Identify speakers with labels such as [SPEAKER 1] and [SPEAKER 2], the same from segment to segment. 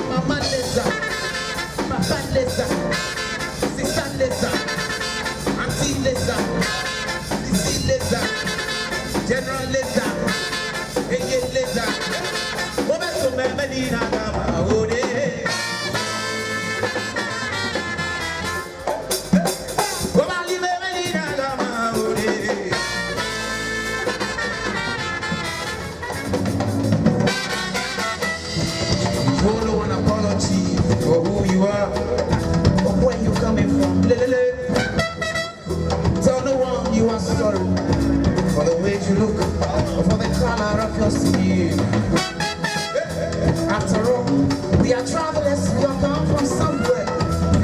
[SPEAKER 1] Mama Leza, Papa Leza, Sister Leza, Auntie Leza, Sisi Leza, General Leza, Eye Leza, Obeso Memelina Gama Ode. Obali Memelina Gama Ode. Follow an apology for who you are or where you coming from. Lelele. Tell no one you are sorry for the way you look or for the color of your skin. After all, we are travelers, we have come from somewhere.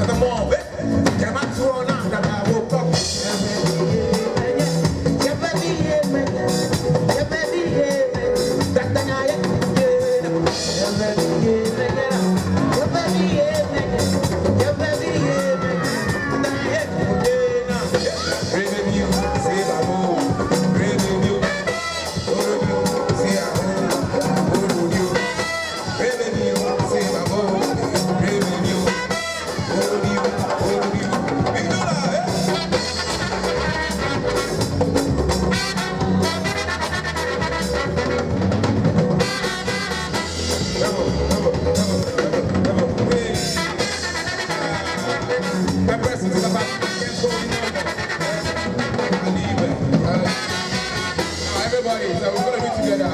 [SPEAKER 1] Come on,
[SPEAKER 2] Everybody, so we're gonna be together.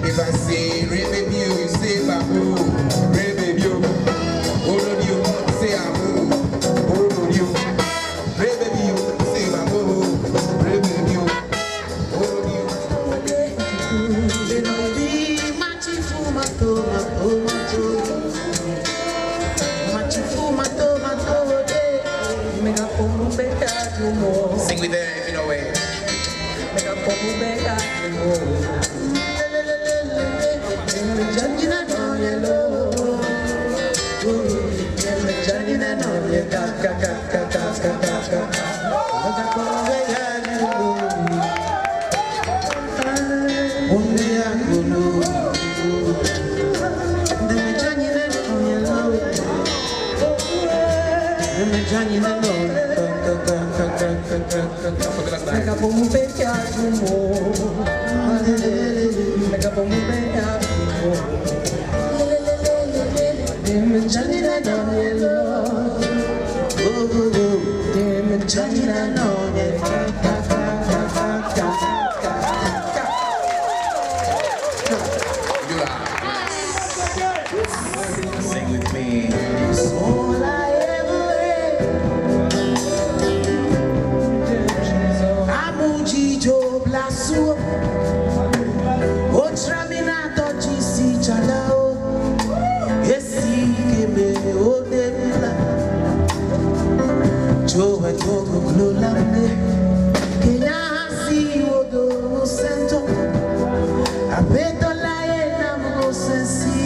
[SPEAKER 1] If I say baby you say babu, baby you, oh you say abu, oh you, baby you say babu, baby you, oh you. Sing with them if you know it.
[SPEAKER 2] For the last time. Sing with me.
[SPEAKER 1] All I ever had. Amujijo blasuo. Otraminato chisi chalao. Esi keme odemla. Joe togo klolame. Kenya si odo sento. Apeto la enamgo sensi.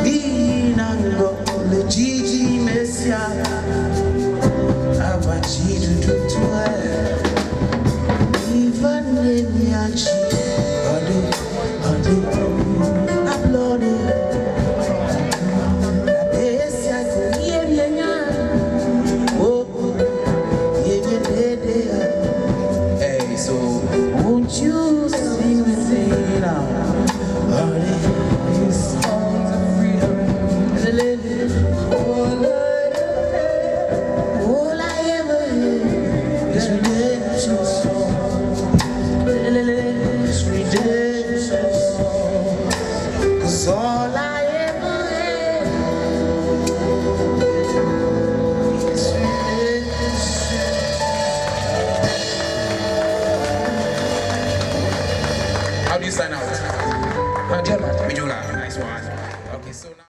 [SPEAKER 1] Inango le Gigi Messia. Abachi dudu.
[SPEAKER 2] Hey, so
[SPEAKER 1] Won't you sing with me now? All I ever hear is redemption song. It's redemption song. 'Cause all I ever had is redemption.
[SPEAKER 2] how do you sign out? Mijola. Nice one. Okay, so now.